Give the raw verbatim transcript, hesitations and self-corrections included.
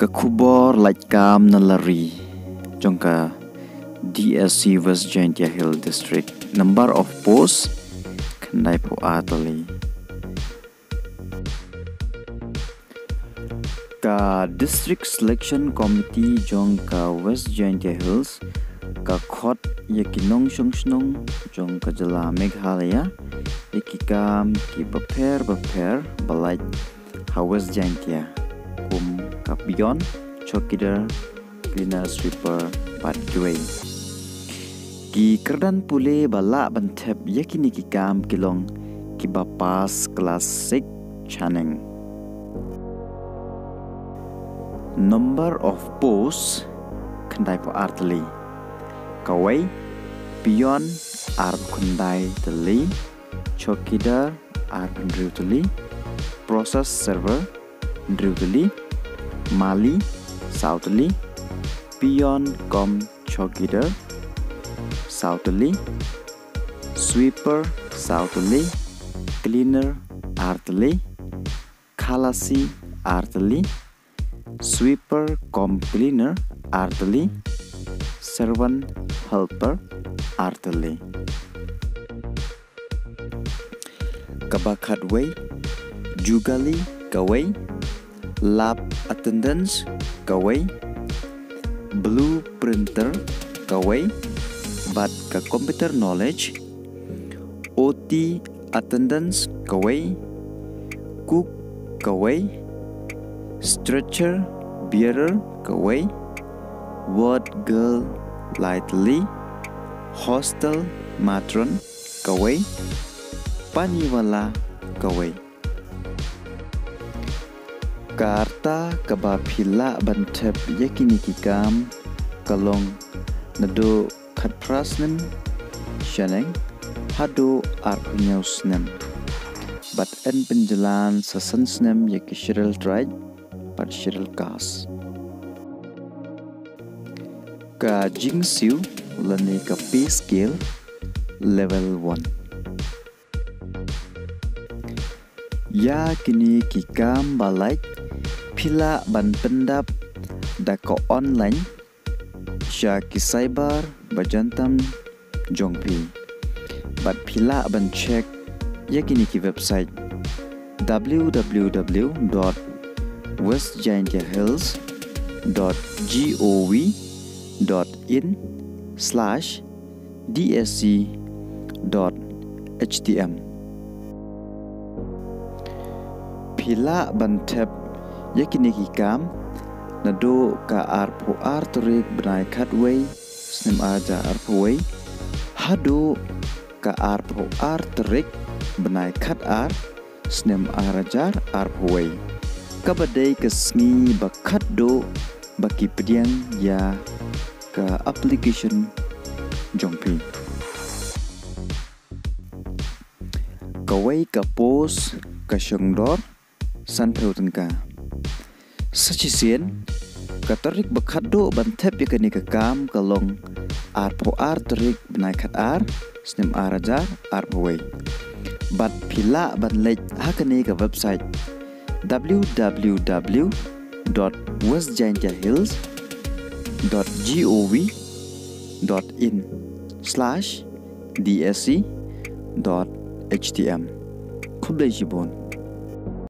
Ka khubor lait kam na la ri jong ka D S C West Jaintia Hills District. Number of post khyndai phew ar tylli. Ka District Selection Committee jong ka West Jaintia Hills ka khot ïa ki nongshong shnong jong ka jylla Meghalaya ïa ki kam ki bapher bapher ba lait ha West Jaintia, kum ka peon, chowkidar, cleaner, sweeper bad kiwei. Ki kyrdan pule ba lah ban thep ïa kine ki kam ki long kiba pass klas six shaneng. Number of post khyndai phew ar tylli. Kawei, peon arphew khyndai tylli, chowkidar arphew hynriew tylli, process server hynriew tylli, mali saw tylli, peon cum chowkidar saw tylli, sweeper saw tylli, cleaner ar tylli, khalasi ar tylli, sweeper cum cleaner ar tylli, servant helper ar tylli. Kaba khatwei, jugali kawei, lab attendance kawei, blue printer kawei, bad ka computer knowledge, O T attendance kawei, cook kawei, stretcher bearer kawei, ward girl lai tylli, hostel matron kawei, pani wala kawei. Ka rta kaba phi lah ban thep ïa kine ki kam ka long naduh khatphra snem shaneng haduh arphew hynñiew snem. Bad yn pynjlan sa san snem ïa ki Scheduled Tribe bad Scheduled Caste. Ka jingsiew lane ka pay scale level one. Ïa kine ki kam ba lait phi lah ban pyndap da ka online sha ki cyber ba jan tam jong phi. Bad phi lah ban check ïa kine ki website: w w w dot west jaintia hills dot gov dot in slash d s c dot h t m. Phi lah ban thep ïa kine ki kam naduh ka arphew ar tarik bnai khatwei snem ar hajar arphew wei haduh ka arphew ar tarik bnai khatar snem ar hajar arphew wei, kaba dei ka sngi ba khatduh ba ki pdiang ïa ka application jong phi. Kawei ka post ka shong dor sanphew tyngka. Sa shisien, ka tarik ba khatduh ban thep ïa kane ka kam ka long arphew ar tarik bnai khatar snem ar hajar arphew wei. Bad phi lah ban leit ha kane ka website: w w w dot west jaintia hills dot gov dot in slash d s c dot h t m. Khublei shibun.